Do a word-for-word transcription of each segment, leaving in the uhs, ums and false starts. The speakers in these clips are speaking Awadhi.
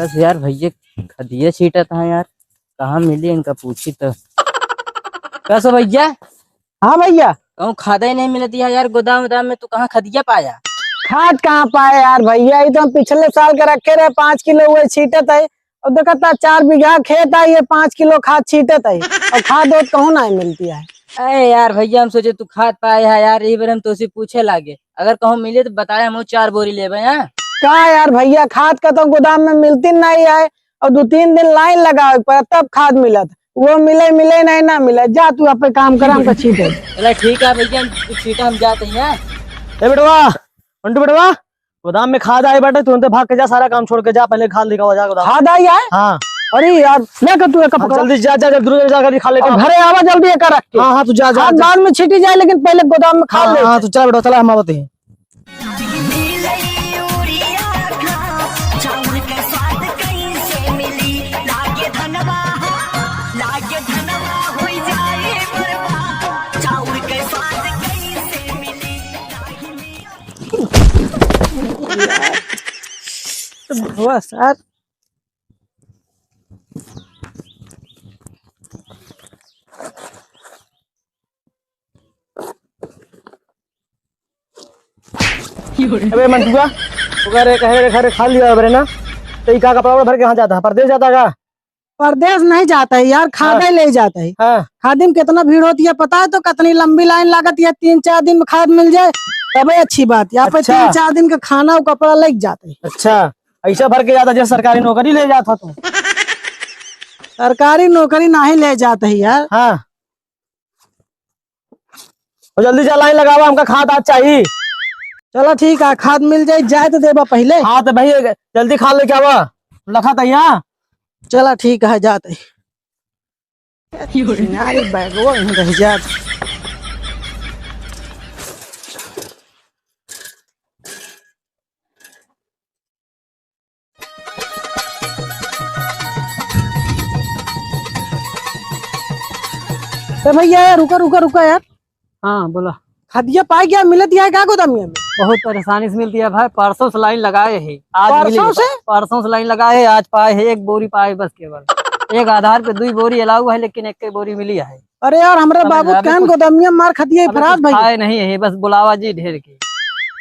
कस यार भैया, खदिया छीटत हैं यार, कहाँ मिली इनका, पूछी तो। कस भैया? हाँ भैया। कहूँ खाद ही नहीं मिलत है यार, गोदाम वोदाम में तू कहाँ खदिया पाया? खाद कहाँ पाए यार भैया, ये तो हम पिछले साल के रखे रहे पाँच किलो, वही छीटत है। और देखत है, चार बीघा खेत है, ये पाँच किलो खाद छीटत है, और खाद ओद कहूँ नहीं मिलती है। अरे यार भैया, हम सोचे तू खाद पाए है यार, यही बारे हम तोसे पूछे लागे, अगर कहूँ मिले तो बताए, हम चार बोरी लेबे हैं। का यार भैया, खाद का तो गोदाम में मिलती नहीं है, और दो तीन दिन लाइन लगावे पर तब खाद मिलत, वो मिले मिले नहीं ना मिले। जा तू अपने काम कर, हमका छीटे। चला ठीक है भैया, तू छीटा, हम जाते हैं। ए बेटवा, मंटू बेटवा, गोदाम में खाद आए बाटे, तुरंते भाग के जा, सारा काम छोड़ के जा, पहले खाद लेके आ जा गोदाम। खाद आई है? हाँ। अरे यार, लेके तू एक हाँ, पकड़। जल्दी जा, जा, जल्दी, जल्दी जा, गाड़ी खा लेके और आ। घरे आवा जल्दी, एक रख के। हाँ, हाँ, तू जा, जा, खाद जा। बाद में छीटी जाए, लेकिन पहले गोदाम में खाद हाँ, ले। हाँ, तू चल बेटा, चला, हम आवत हैं। तो भवा सर। अबे मंटुआ, ओकरे कहे रे घरे खा लिया बरे ना, तो ई का कपड़ा उपड़ा भर के कहाँ जाता है? परदेस जाता है का? परदेस नहीं जाता है यार, खाद हाँ। ही ले जाता है। हाँ। खादी में कितना भीड़ होती है पता है? तो कितनी लंबी लाइन लागत है, तीन चार दिन में खाद मिल जाए तबे अच्छी बात। यहाँ पे अच्छा। तीन चार दिन का खाना और कपड़ा लेके जाते हैं। अच्छा, ऐसा भर के जाता जैसे सरकारी नौकरी ले जाता तू। सरकारी नौकरी नहीं ले जाता है यार। हाँ। और जल्दी जा, लाइन लगावा, हमका खाद आज चाहिए। चला ठीक है, खाद मिल जाए, जाए तो देबा पहले। हाँ तो भाई, जल्दी खाद लेके आवा, लखा तैया। चला ठीक है, जाते। नारी बैगवा यहीं रह जात। ए भैया, रुका, रुका, रुका यार। हाँ, बोला। खदिया पाए गया, मिलत है का गोदामिया में? बहुत परेशानी से मिलती है भाई, परसों से लाइन लगाए है, आज मिली परसों है। से? परसों से लाइन लगाए है, आज पाए है, एक बोरी पाए बस केवल। एक आधार पे दुई बोरी अलाउ है, लेकिन एक के बोरी मिली है। अरे यार, हमरे समझ बाबू रहा, कहन कुछ गोदामिया मार खदिया अबे फरात कुछ भाई। खाए नहीं है, बस बुलावा जी ढेर के।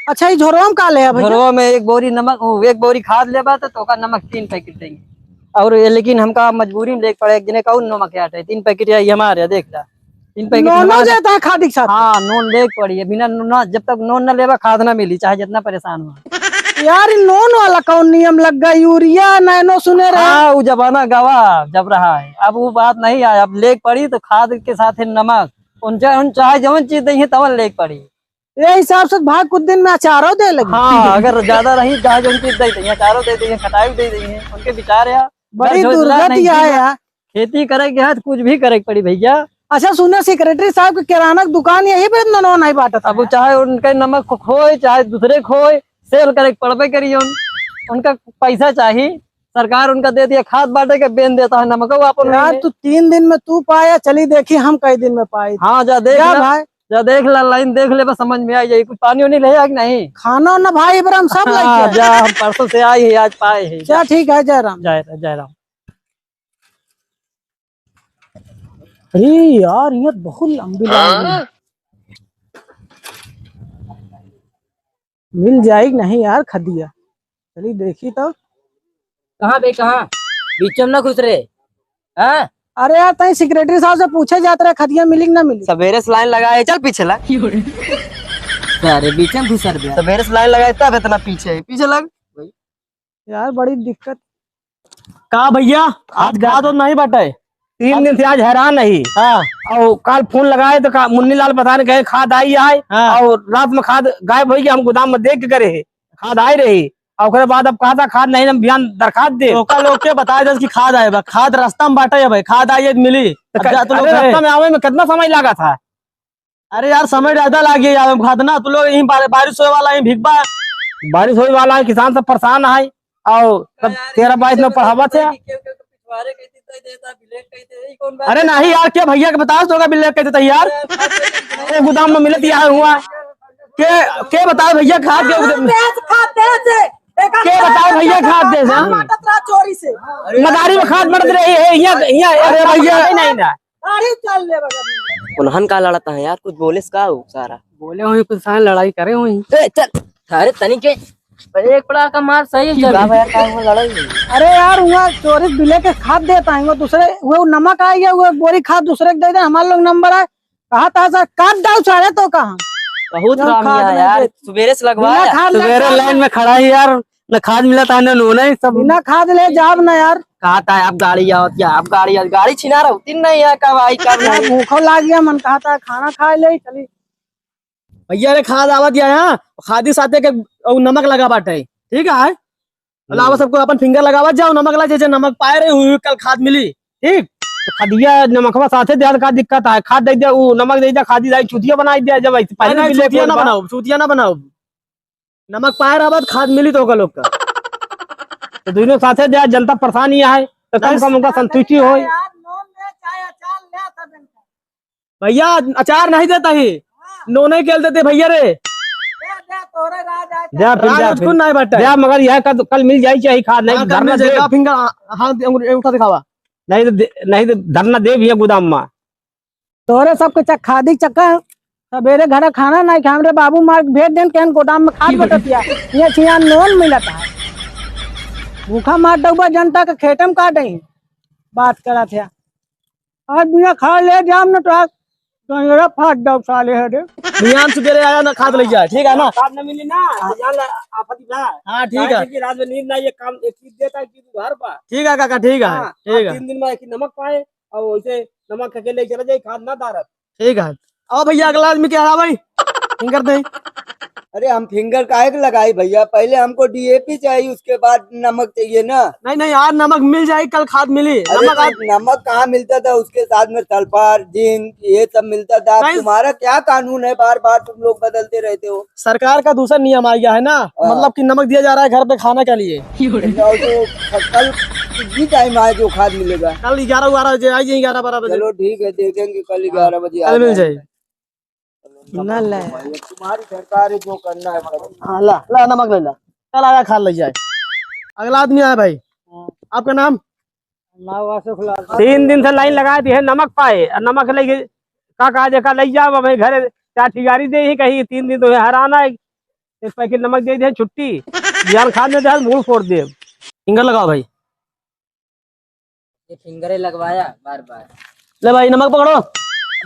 अच्छा, ये झोरवा में का ले है भैया? झोरवा में एक बोरी नमक, वो एक बोरी खाद लेबा तो तोका नमक तीन पैकेट देंगे। और ये, लेकिन हमका मजबूरी में लेके पड़े, एक जने का और नमक याद है, तीन पैकेट यही हमारे, देख ला, तीन पैकेट नोनो हमारे। जाता है खाद के साथ? हाँ, नोन लेके पड़ी है, बिना नोन ना, जब तक नोन ना लेबा खाद ना मिली, चाहे जितना परेशान हो। यार, ये नोन वाला कौन नियम लग गया? यूरिया नैनो सुने रहे। हाँ, वो जमाना गवा जब रहा है, अब वो बात नहीं आया। अब लेके पड़ी तो खाद के साथ है नमक, उन चाहे, उन चाहे जवन चीज देंगे तवन लेके पड़ी। ये हिसाब से भाग कुछ दिन में अचारो दे लगी। हाँ, अगर ज्यादा रही, चाहे जवन चीज दे देंगे, अचारो दे देंगे, खटाई दे देंगे, उनके विचार है। बड़ी बस जो इतना दुर्गति नहीं है किया। यार। खेती करे के है तो कुछ भी करे के पड़ी भैया। अच्छा सुने, सेक्रेटरी साहब के किराना के दुकान यही पे नमक नहीं बांटत अब है। चाहे उनके नमक खोए, चाहे दूसरे खोए, सेल करे के पड़बे करी उन, उनका पैसा चाही, सरकार उनका दे दिया, खाद बांटे के बेन देता है, नमक वो अपन यार, नहीं। तू तीन दिन में तू पाया, चली देखी हम कई दिन में पाई। हाँ, जा देख जा ला, भाई। जा देख ला, लाइन देख ले, बस समझ में आ जाई। कुछ पानी उनी ले आ कि नहीं? खाना ना भाई, इबरम सब हाँ, लेके आए। जा, हम परसों से आई है, आज पाए है। जा, ठीक है, जय राम। जय, जय राम। अरे यार, ये बहुत लंबी लाइन है। हाँ? मिल जाएगी नहीं यार खदिया? चली देखी तो। कहाँ बे, कहाँ? बीच में ना घुस रे। हाँ? अरे यार, तई सेक्रेटरी साहब से पूछे जात रहे, खदिया मिली कि ना मिली? सवेरे से लाइन लगाए, चल पीछे ला। अरे बीच में घुसर दे। सवेरे से लाइन लगाए, तब इतना पीछे है, पीछे लग। यार, बड़ी दिक्कत। का भैया, आज आज खाद उद नहीं बाटे? तीन दिन से आज हैरान नहीं। हाँ। और काल फोन लगाए तो का, मुन्नी लाल प्रधान कहे खाद आई आए, हाँ। और रात में खाद गायब होई कि हम गोदाम में देख के करे है, खाद आई रही, और ओकरे बाद अब कहा था खाद नहीं, हम बिहान दरखास्त दे। तो का लोग के बताए दस कि खाद आए बा, खाद रास्ता में बाटे है भाई, खाद आई है तो मिली। तो अब का, जा तो लोग अरे कहे। रास्ता में आवे में कितना समय लगा था? अरे यार, समय ज्यादा लागी है यार, हम खाद ना, तू लोग यहीं बार-, बारिश होए वाला है, भीगबा। बारिश होए वाला है, किसान सब परेशान है, और सब तेरह बाईस में पढ़ावत है। अरे नहीं यार, क्या भैया के बताओ, तो का बिल्ले कहते थे यार, वो गोदाम में मिलत यार हुआ। के, के बताओ भैया, खाद के गोदाम में? तेज खा, तेज। के बताओ भैया, खाद दे दे। बांटत रहा चोरी से। मदारी में खाद बंटत रही है, यहाँ, यहाँ अरे भैया। नहीं ना। गाड़ी चल ले बगल में। उन्हन का लड़त है यार, कुछ बोले का हो सारा? बोले हुई कुछ सारे लड़ाई करे हुई। ए, चल। अरे तनी के एक पड़ा का मार सही है। का भैया, का हुआ लड़ाई हुई? अरे यार, हुआ चोरी से बिले के खाद देता है, वो दूसरे, वो नमक आ गया, वो बोरी खाद दूसरे के दे दे, हमारे लोग नंबर आए। कहा था सर, काट डाल सारे तो कहा। बहुत जब राम खाद मिया नहीं यार, दे-, सुबेरे से लगवाया। बिना खाद ले सुबेरे खाद लाइन नहीं। में खड़ा है यार, न खाद मिला था, न नून है, सब बिना खाद ले जाब ना यार। कहा था आप गाड़ी आओ, क्या आप गाड़ी आओ, गाड़ी छिना रहा हूँ, तीन नहीं है, कब आई, कब यार, नहीं। भूखो लाग गया, मन कहा था खाना खा ले, चली। भैया रे, खाद आवत या है, खादी साथे के अउ नमक लगा बाटे, ठीक है? मतलब, हम्म। आवत सबको अपन फिंगर लगावत जाओ, नमक ला, जैसे नमक पाए रहे हुई, कल खाद मिली, ठीक? तो खदिया नमकवा साथे दे, का दिक्कत है? खाद दे दे, उ नमक दे दे, खादी दाई चूतिया बनाई दे, जब ऐसे नहीं, पहले नहीं, भी लेके चूतिया ना बा। बनाओ, चूतिया ना बनाओ। नमक पाए रहबा त खाद मिली तो ओकर लोग का। तो दोनों साथे दे, जनता परेशान ही है, तो कम से कम उनका संतुष्टि होई। यार, नून ले, चाहे अचार ले, सब इनका। भैया, अचार नहीं देता ही। हाँ। नून नहीं केल देते भैया रे। दे, दे, तोरे राज आए दे, फिर राज दे, आज फिर। कुछ नहीं बटा। दे, मगर यह कल, कल मिल जाई चाहे खाद, नहीं हाँ, कल धरना मिल जाए। दे। का फिंगर, हाँ, हाँ, अंगूठा दिखावा। नहीं तो दे, नहीं तो धरना दे भैया गोदाम में। तोरे सबके चक-, खादी चक्कर, सबेरे घरे खाना नहीं खाए, हमरे बाबू मार के भेज देन, कहन गोदाम में खाद बटतिया, ये छिया नून मिलत है। भूखा मार डउबा जनता के खेते में काटे, बात करत है। आज बिना खाए ले जाम न तो आज गंजरा फाट दब साले है रे। बिहान सुबेरे आया ना खाद ले जाए, ठीक है ना? खाद न मिली ना, तो जान ला, आफत ही ना। हाँ, ठीक है। कि रात में नींद ना, ये काम एक चीज देता है कि तू घर पर। ठीक है काका, ठीक है, हाँ, ठीक है। तीन दिन में एक ही नमक पाए, और वैसे नमक खा के ले चला जाए, खाद ना डारत। ठीक है। आओ भैया, अगला आदमी क्या रहा भाई? फिंगर दे। अरे, हम फिंगर काहे के लगाई भैया? पहले हमको डीएपी चाहिए, उसके बाद नमक चाहिए ना। नहीं, नहीं यार, नमक मिल जाए, कल खाद मिली। अरे, नमक तो आज नमक कहाँ मिलता था? उसके साथ में सल्फर, जिंक, ये सब मिलता था। अब नहीं। तुम्हारा क्या कानून है, बार बार तुम लोग बदलते रहते हो? सरकार का दूसरा नियम आ गया है ना, हाँ। मतलब कि नमक दिया जा रहा है घर पे खाने के लिए। और तो कल कितनी टाइम आए जो खाद मिलेगा? कल ग्यारह बारह बजे आइए, ग्यारह बारह बजे। चलो ठीक है, देखेंगे कल हाँ, ग्यारह बजे आ कल मिल जाए। जाए। ना ले। तुम्हारी सरकार है, जो करना है करो। हाँ, ला, ला, नमक ले ला। कल आया खाद ले जाए। अगला आदमी आया भाई। हाँ। आपका नाम? नाम आसिफ लाल। तीन दिन से लाइन लगा दी है, नमक पाए, और नमक लेके का कहा देखा ले जाओ, अब घर चार ठिगारी दे ही कही, तीन दिन तो हैरान है। एक पैकेट नमक दे दे, छुट्टी। बिहान खाद में दे, मूड़ फोड़ दे। फिंगर लगाओ भाई। ये फिंगरे लगवाया बार बार। ले भाई, नमक पकड़ो।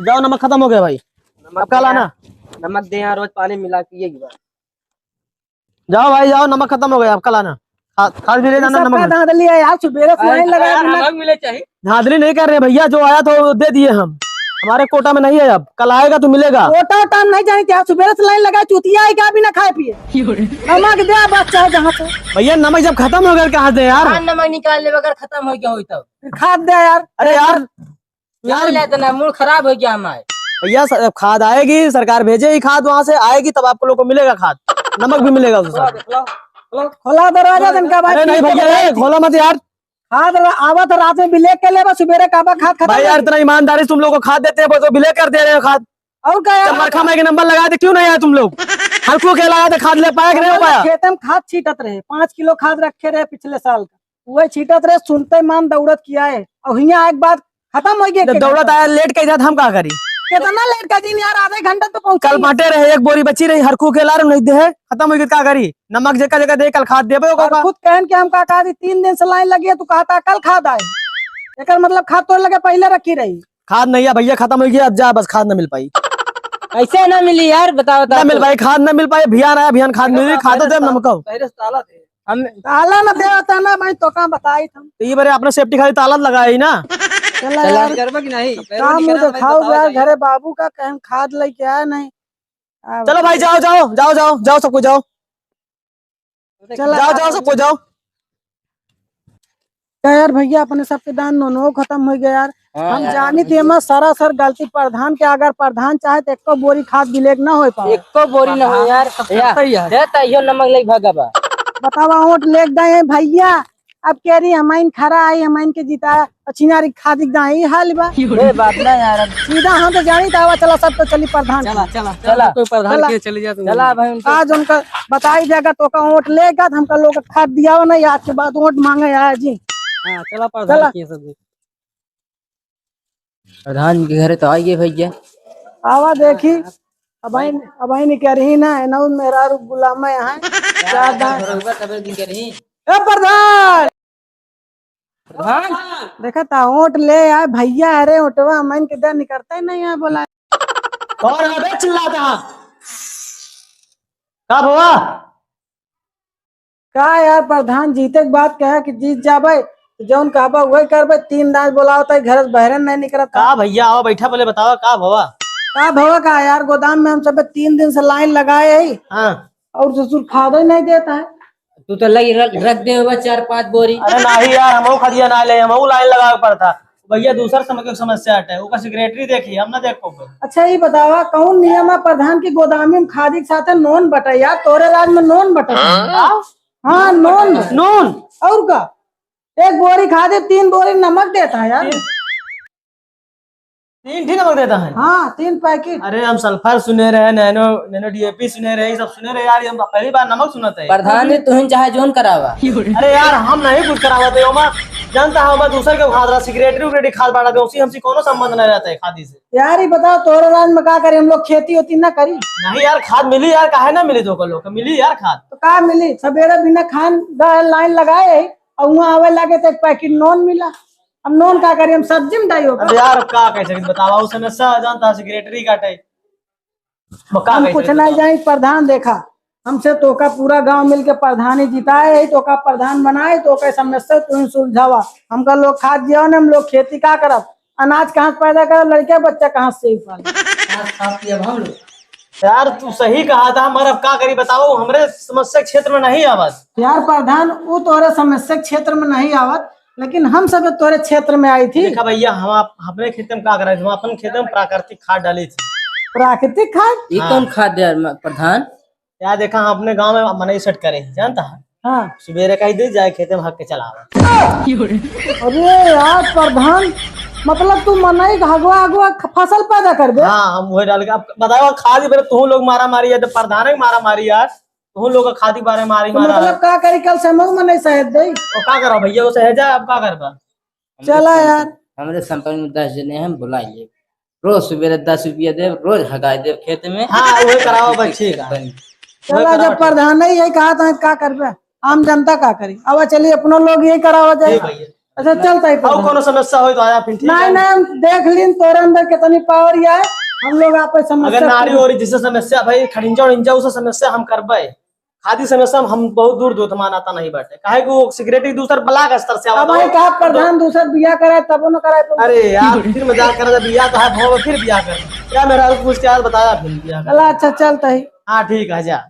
जाओ, नमक खत्म हो गया भाई। नमक अब कल दे आना। यहाँ, नमक दे यहाँ, रोज पानी मिला के पिएगी बार। जाओ भाई, जाओ, नमक खत्म हो गया, अब कल आना। खा-, खाद भी ले जाना, नमक सबका भी। धांधली है यार, सुबेरे से लाइन लगा है, बिना नमक मिले चाहिए। धांधली नहीं कर रहे भैया, जो आया था वो दे दिए हम, हमारे कोटा में नहीं है, अब कल आएगा तो मिलेगा। कोटा वोटा हम नहीं जाने क्या, सुबेरे से लाइन लगा, चूतिया है क्या बिना खाए पिए? नमक दे बस, चाहे जहाँ से। भैया, नमक जब खत्म हो गया, कहाँ दे यार? हाँ, नमक निकाल ले, अगर खत्म हो गया हो तब। फिर खाद दे यार। अरे यार, यार, यार। ले इतना मूड खराब हो गया हमारे। भैया, स-, खाद आएगी, सरकार भेजे ही खाद वहाँ से आएगी, तब आप लोग को मिलेगा खाद, नमक भी मिलेगा उसके साथ। खोला दरवाजा तनका भाई, अरे नहीं ठीक है भैया, भाई। ए, खोला मत यार। खाद र-, आवत रात में बिले के लेबा, सुबेरे काबा खाद खत्म भाई हो यार, गया। इतना ईमानदारी से तुम लोग को खाद देते हैं, वो तो बिले कर दे रहे हो खाद। और का यार? जब मरखा माई के नंबर लगाए थे, क्यों नहीं आए तुम लोग? हल्कू के लगाए थे, खाद ले पाया कि नहीं हो हम लोग पाया? खेते में खाद छीटत रहे, पाँच किलो खाद रखे रहे पिछले साल का, वही छीटत रहे, सुनते मान दौड़त किया है। और हियाँ आए के बाद खत्म हो गया जब के दौड़त घंटा। आया, लेट के जात, हम का करी? कितना लेट का दिन यार, आधे घंटा तो पहुँचा कल ही। बांटे रहे, एक बोरी बची रही, हरखू के ला रहे, नहीं दे, खत्म हो गया, का करी? नमक जेका जेका दे, कल खाद देबे ओका और का? खुद कहन के हम का कहा थी, तीन दिन से लाइन लगी है, तू कहा था कल खाद आए, एकर मतलब खाद तोरे लगे पहले रखी रही। खाद नहीं है भैया, खत्म हो गया, अब जा, बस खाद ना मिल पाई। कैसे ना मिली यार, बताओ, बताओ ना मिल तो। पाई, खाद ना मिल पाई, भियान आया, भियान खाद मिली, खाद तो दे, नमक हो। पहले से ताला थे। हम ताला ना दे होता ना भाई, तो का बताई हम। तो ये बारे अपने सेफ्टी खाली ताला लगाया ही ना। चला चला यार। करबा कि नहीं? पैरों काम निकला मुँह तो भाई, खाओ बताओ यार, भाई। घरे बाबू का कहन खाद लेके आया नहीं। आ चलो भाई, जाओ, जाओ, जाओ, जाओ, जाओ, सबको जाओ। चला जाओ, यार। जाओ, सबको जाओ। तो यार भैया, अपने सबके दान नोनो खत्म हो गया यार। हाँ हम यार, जानी थी, भैया। एमा सरासर गलती प्रधान के, अगर प्रधान चाहे तो एको बोरी खाद बिलेक ना हो पावे। एको बोरी ना हो यार। प्रधान तो करता ही है। दे तो इहो नमक लेके भागा बा। बतावा, वोट लेके गए हैं भैया, अब कह रही हमाइन खरा आई, हमाइन के जीता, और छिनारी खादी दाई हाल बा। कोई बात ना यार, अब सीधा हम तो जानी था, चला सब तो चली प्रधान। चला, चला, चला। चला, कोई प्रधान चला। के चली जा तू। चला भाई, उनके आज उनका बताई देगा तो का वोट लेगा, तो हमका लोग खाद दिया हो नहीं, आज के बाद वोट मांगे आया जी। हाँ, चला प्रधान चला। के सब। प्रधान के घरे तो आई गए भैया। आवा देखी, अब आई, अब आई नहीं कह रही ना, एनऊ मेरा गुलाम है यहाँ। क्या क्या बात? बरोबर तबे दिन कह रही। ए प्रधान! प्रधान! देखा था, वोट ले आए भैया, अरे वोटवा हमन के दे निकलता ही नहीं है, बोला। कौन है बे चिल्लाता? का भवा? का यार प्रधान, जीते के बात कहे कि जीत जाबे, तो जौन कहबा वही करबे। तीन दांत बोलावत है, घर से बहरे नहीं निकलत। का भैया, आओ बैठा, पहले बतावा का भवा? का भवा का यार, गोदाम में हम सब तीन दिन से लाइन लगाए है हाँ। और ससुर खादो ही नहीं देता है। तू तो लगी रख, रख दे होगा चार पांच बोरी। अरे नहीं यार, हमहू खदिया ना ले, हमहू लाइन लगावे पड़ता। भैया दूसर समय के समस्या हटे, ओकर सेक्रेटरी देखी, हम ना देख पाबे। अच्छा, ये बतावा, कौन नियम है प्रधान की गोदामी में खादी के साथ नोन बटे? यार, तोरे राज में नोन बटे। हाँ? हाँ, नोन बटे। नोन? और का? एक बोरी खादी, तीन बोरी नमक देता है यार। तीन, तीन ठी नमक देता है? हाँ, तीन पैकेट। अरे, हम सल्फर सुने रहे, नैनो, नैनो डीएपी सुने रहे, ये सब सुने रहे यार, ये हम पहली बार नमक सुनत है। प्रधान जी, तुहिन चाहे जोन करावा। अरे यार, हम नहीं कुछ करावत है, ओमा जानता है, ओमा दूसर के खाद रहा, सेक्रेटरी उक्रेटरी खाद बांटा दे, उसी हमसे कोनो संबंध नहीं रहता है खादी से। यार, ये बताओ, तोरे राज में का करी? हम लोग खेती होती ना करी? नहीं यार, खाद मिली यार, काहे ना मिली तो लोग मिली यार खाद। तो का मिली? सवेरे बिना खान दा लाइन लगाए और वहाँ आवे लागे तो एक पैकेट नोन मिला। अब नोन का करी? हम सब्जी में डाई होगा। अरे यार, का कह सके बतावा, उस समस्या जानता है, सेक्रेटरी का टाइप। अब का हम कह कुछ सके नहीं बतावा? जाई, प्रधान देखा, हमसे तोका पूरा गांव मिलके प्रधानी जिताए है, तोका प्रधान बनाए, तोका समस्या तू ही सुलझावा। हमका लोग खाद दिया ने, हम लोग खेती का करब? अनाज कहाँ से पैदा करब? लड़के बच्चा कहाँ से पाले? खाद खा पियब हम लोग। यार, तू सही कहा था, मगर अब का करी बताओ, हमरे समस्या क्षेत्र में नहीं आवत। यार प्रधान, वो तोरे समस्या क्षेत्र में नहीं आवत, लेकिन हम सब तोरे क्षेत्र में आई थी। देखा भैया, हम आप, अपने खेत में का करा थी? हम अपन खेत में प्राकृतिक खाद डाली थी। प्राकृतिक खाद? ये हाँ। कौन खाद है म-, प्रधान? यार देखा, हम अपने गांव में मनई सेट करे ही, जानता है? हाँ। सुबेरे कही दे, जाए खेते में हग के चलावे। अरे यार प्रधान, मतलब तू मनई के हगवा हगवा ख-, फसल पैदा करबे? हाँ, हम वही डाल के, अब बताओ, खाली बेरे तू लोग मारा मारी है, तो प्रधान है मारा मारी यार, तू लोग का खादी बारे मारी तो मारा मतलब है। का करी, कल से मऊ मनई सहेज दे? और का करो भैया, वो सहेजा, अब का करबा? चला हमरे यार। संपर्क में दस जने हैं, बुला लिए। रोज सुबेरे दस रुपया देब, रोज हगाई देब खेत में। हाँ, उहे करावा बस, ठीक है। बन। चला, उहे करावा, जब ठीक। प्रधान ही यही कहा था, का करबे? आम जनता का करी? अब चलिए, अपनो लोग यही करावा जाए। ठीक भैया। अच्छा, चलता है और प्रधान। कोनो समस्या होई तो आया फिर, ठीक नहीं, है? नहीं, हम देख लीन तोरे अंदर कितनी पावर ही है, हम लोग आप समस्या अगर नारी पूरी हो रही, जिससे समस्या भाई, खड़िंजा उड़िंजा, उसे समस्या हम करबे। खादी समस्या में हम बहुत दूर दूर हमारा नाता नहीं बाटे, काहे कि वो सेक्रेटरी दूसर ब्लॉक स्तर से आवत अब भाई हो। का प्रधान दूसर बियाह कराए तबो न कराए तो। अरे यार, फिर मजाक करे, बियाह तो है, भव फिर बियाह कर। क्या मेरा कुछ क्या बताया फिर बियाह कर। चला अच्छा, चलता ही। हाँ, ठीक है, जा।